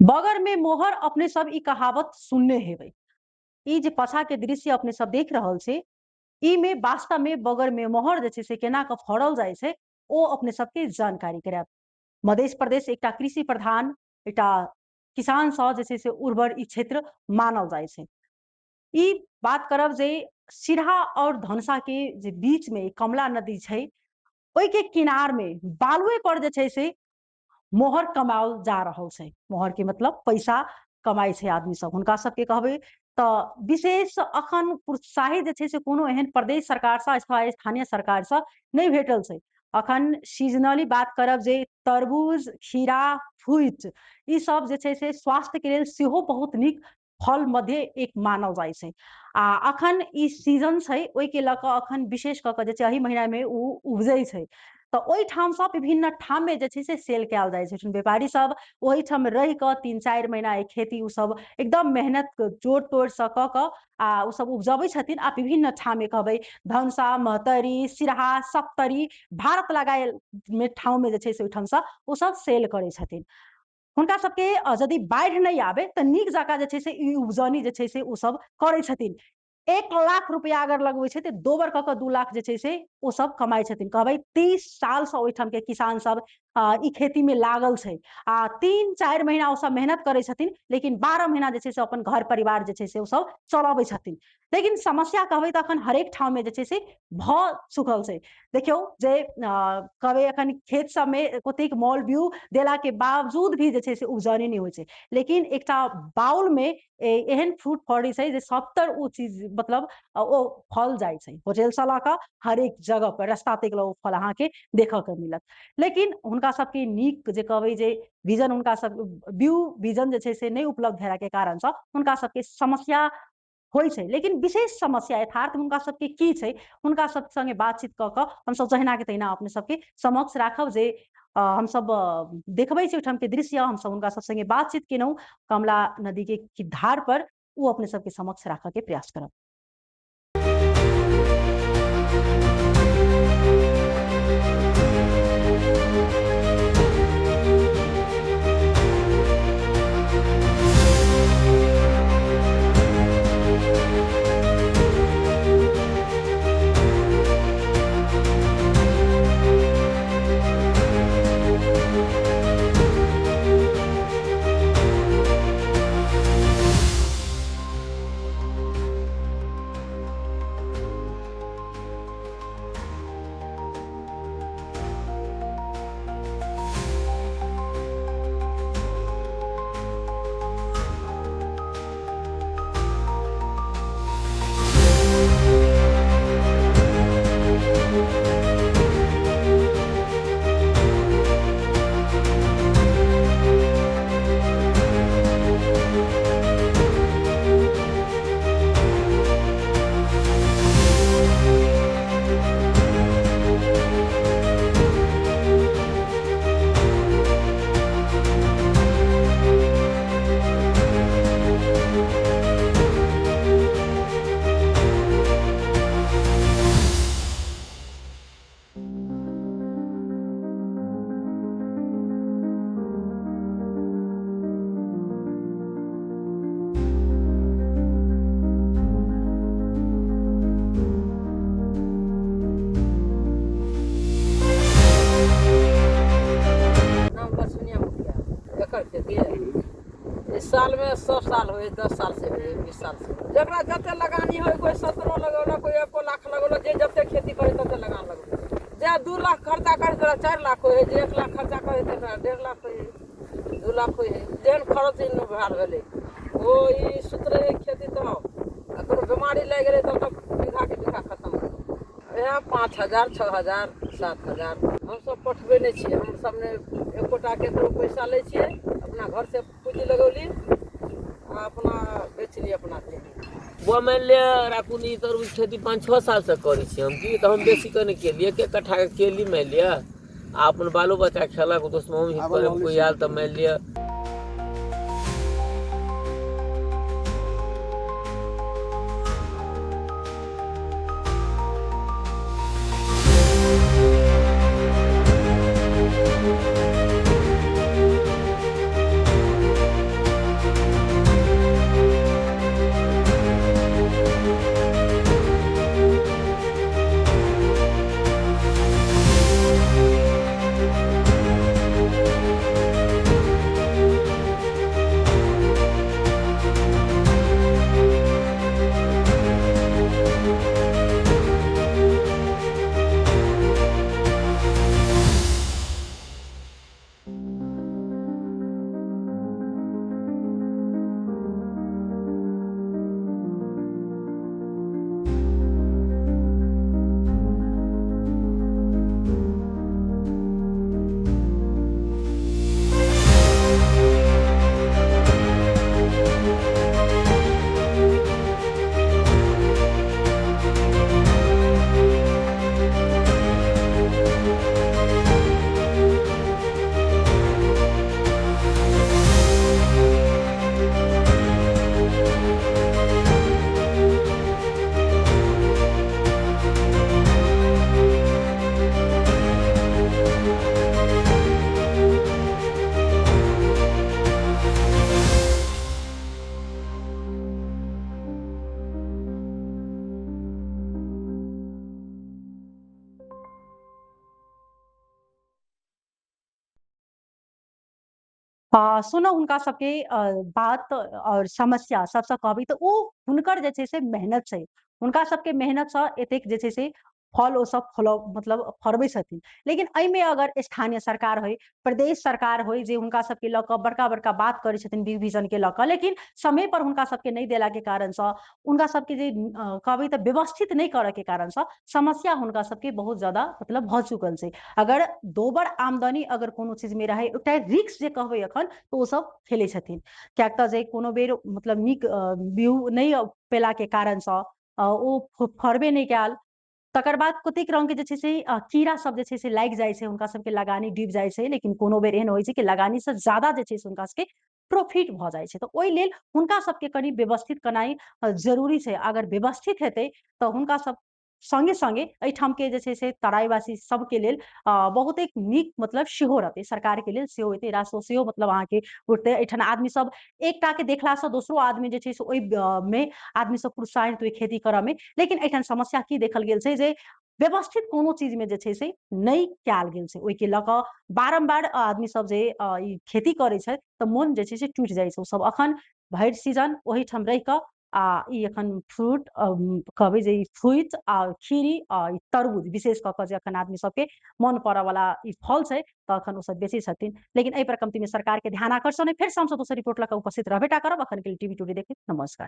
बगर में मोहर अपने सब ई कहावत सुनने हेबै। ई जे पाछा के दृश्य अपने सब देख रहल छी, ई में वास्तव में बगर में मोहर जे छै से केना कऽ फड़ल जाइ छै ओ अपने सबके जानकारी करायब। मध्य प्रदेश एकटा कृषि प्रधान, एकटा किसान सँ जे छै से उर्वर ई क्षेत्र मानल जाइ छै। ई बात करब जे सिरहा और धनुषा के जे बीच में कमला नदी छै, ओहि के किनार में बालुए पर जे छै से मोहर कमाओल जा रहल छै। मोहर के मतलब पैसा कमाइ छै आदमी सब। हुनका सबके कहबै तऽ विशेष अखन प्रोत्साहित जे छै से कोनो एहन प्रदेश सरकार सँ अथवा स्थानीय सरकार सँ नहि भेटल छै। अखन सीजनली बात करब जे तरबूज, खीरा, फूटि ई सब जे छै से स्वास्थ्य के लेल सेहो बहुत नीक फल मध्य एक मानल जाइ छै। आ अखन ई सीजन छै, ओहि के लऽ कऽ अखन विशेष कऽ कऽ जे छै एहि महीना में ओ उपजै छै, तऽ ओहिठाम सँ विभिन्न ठाम में जे छै से सेल कयल जाइ छै। व्यापारी सब ओहिठाम रहि कऽ 3-4 महीना ई खेती ओ सब एकदम मेहनत जोड़ तोड़ सँ कऽ कऽ आ ओ सब उपजबै छथिन। आ विभिन्न ठाम में कहबै धनुषा, महतरी, सिरहा, सप्तरी, भारत लगायल में ठाउँ में जे छै से ओहिठाम सँ ओ सब सेल करै छथिन। हुनका सबके यदि बाढ़ि नहि आबे तऽ नीक जकाँ जे छै से ई उपजनी जे छै से ओ सब करै छथिन। 1 लाख रुपया अगर लगबै छै तऽ दोबर कऽ कऽ 2 लाख जे छै से ओ सब कमाइ छथिन। कहबै 30 साल सँ ओहिठाम के किसान सब ई खेती में लागल छै आ 3-4 महीना ओ सब मेहनत करै छथिन, लेकिन 12 महीना जे छै से अपन घर परिवार जे छै से ओ सब चलबै छथिन। लेकिन समस्या कहबै तऽ अखन हरेक ठाम में जे छै से भऽ चुकल छै। देखियौ जे कहबै अखन खेत सब में ओतेक मॉल व्यू देला के बावजूद भी जे छै से उपजनी नहि होइ छै, लेकिन एकटा बाउल में एहन फ्रूट फड़ै छै जे सबतर ओ चीज मतलब ओ फल जाइ छै। होटल सँ लऽ कऽ हरेक जगह पर रास्ता तक ओ फल अहाँके देखऽ के मिलत। लेकिन हुनका सबके नीक जे कहबै जे विजन, हुनका सब व्यू विजन जे छै से नहि उपलब्ध भेला के कारण सँ हुनका सबके समस्या होइ छै। लेकिन विशेष समस्या यथार्थ हुनका सबके की छै, हुनका सब संगे बातचीत कऽ कऽ हमसब जहिना के तहिना अपने सबके समक्ष राखब जे हमसब देखबै छी ओहिठाम के दृश्य। हमसब हुनका सब संगे बातचीत केलहुँ कमला नदी के धार पर, ओ अपने सबके समक्ष राखऽ के प्रयास करब। नाम लक्ष्मीया मुखिया। एकर खेती है इस साल में 100 साल हुए, 10 साल से हुए, 20 साल से हुए। जकरा जते लगानी हो, कोई 17 लगौलक, कोई 1 लाख लगौलक, जे जते खेती करे तते लगान लगौलक। जे 2 लाख खर्चा करे तकरा 4 लाख होइ है, जे 1 लाख खर्चा करे तकरा 1.5 लाख होइ है, 2 लाख होइ है। जेहन खर्च भार भेलै ओ ई सुतरे है खेती तऽ आ कोनो बीमारी लागि गेलै तब तऽ बीघा के बीघा खतम हो गेलै। इएह 5,000, 6,000, 7,000 हमसब पठबै नहि छियै। हमसब ने एकोटा केकरो पैसा लै छियै, अपना घर से पूँजी लगौली आ अपना बेचली अपना खेती। वो मानि लिअ राखू ने, ई तरबूज खेती 5-6 साल से करै छी हम की, तऽ हम बेसी कऽ नहि केलियै, एक एक कट्ठा के केली मानि लिअ, आ अपन बालो बच्चा खेलक, दोस्त मम्मी कोइ आयल तऽ मानि लिअ। सुनू हुनका सबके बात आओर समस्या सबसँ कहबै तऽ ओ हुनकर जे छै से मेहनत छै, हुनका सबके मेहनतसँ एतेक जे छै से फल ओ सब फल मतलब फरबै छथिन। लेकिन एहिमे अगर स्थानीय सरकार होइ, प्रदेश सरकार होइ, जे हुनका सबके लऽ कऽ बड़का बड़का बात करै छथिन व्यू के लऽ कऽ, लेकिन समय पर हुनका सबके नहि देलाके कारणसँ हुनका सबके जे कहबै तऽ व्यवस्थित नहि करऽके कारणसँ समस्या हुनका सबके बहुत ज्यादा मतलब भऽ चुकल छै। अगर दोबर आमदनी अगर कोनो चीजमे रहै, एकटा रिस्क जे कहबै एखन, तऽ ओ सब खेलै छथिन, किएक तऽ जे कोनो बेर मतलब नीक व्यू नहि पेलाके कारणसँ ओ फड़बे नहि कयल, तकर बाद कतेक रंग के जे छै से कीड़ा सब जे छै से लागि जाइ छै, हुनका सबके लगानी डूबि जाइ छै। लेकिन कोनो बेर एहन होइ छै कि लगानी से ज्यादा जे छै से हुनका सबके प्रॉफिट भऽ जाइ छै। तऽ ओहि लेल हुनका सबके कनि व्यवस्थित केनाइ जरूरी छै। अगर व्यवस्थित हेतै तऽ हुनका सब संगे संगे एहिठाम के जे छै से तराईवासी सबके लेल बहुत एक नीक मतलब सेहो रहतै, सरकार के लेल सेहो हेतै, राजस्व सेहो मतलब अहाँके उठतै। एहिठाम आदमी सब एकटा के देखलासँ दोसरो आदमी जे छै से ओहि मे आदमी सब प्रोत्साहित होइ खेती करऽ मे। लेकिन एहिठाम समस्या की देखल गेल छै जे व्यवस्थित कोनो चीज में जे छै से नहि कयल गेल छै, ओहिके लऽ कऽ बारम्बार आदमी सब जे ई खेती करै छै तऽ मोन जे छै से टूटि जाइ छै। ओ सब अखन भरि सीजन ओहिठाम रहि कऽ आ ई एखन फ्रूट कहबै जे ई फ्रूट आ खीरी आ ई तरबूज विशेष कऽ कऽ जे एखन आदमी सबके मन पड़ऽ वाला ई फल छै तऽ एखन ओ सब बेचै छथिन। लेकिन एहि पर कमती में सरकार के ध्यान आकर्षण है। फेर हमसब दोसर रिपोर्ट लऽ कऽ उपस्थित रहबे टा करब। अखन के लिए टीवी टुडे देखैत नमस्कार।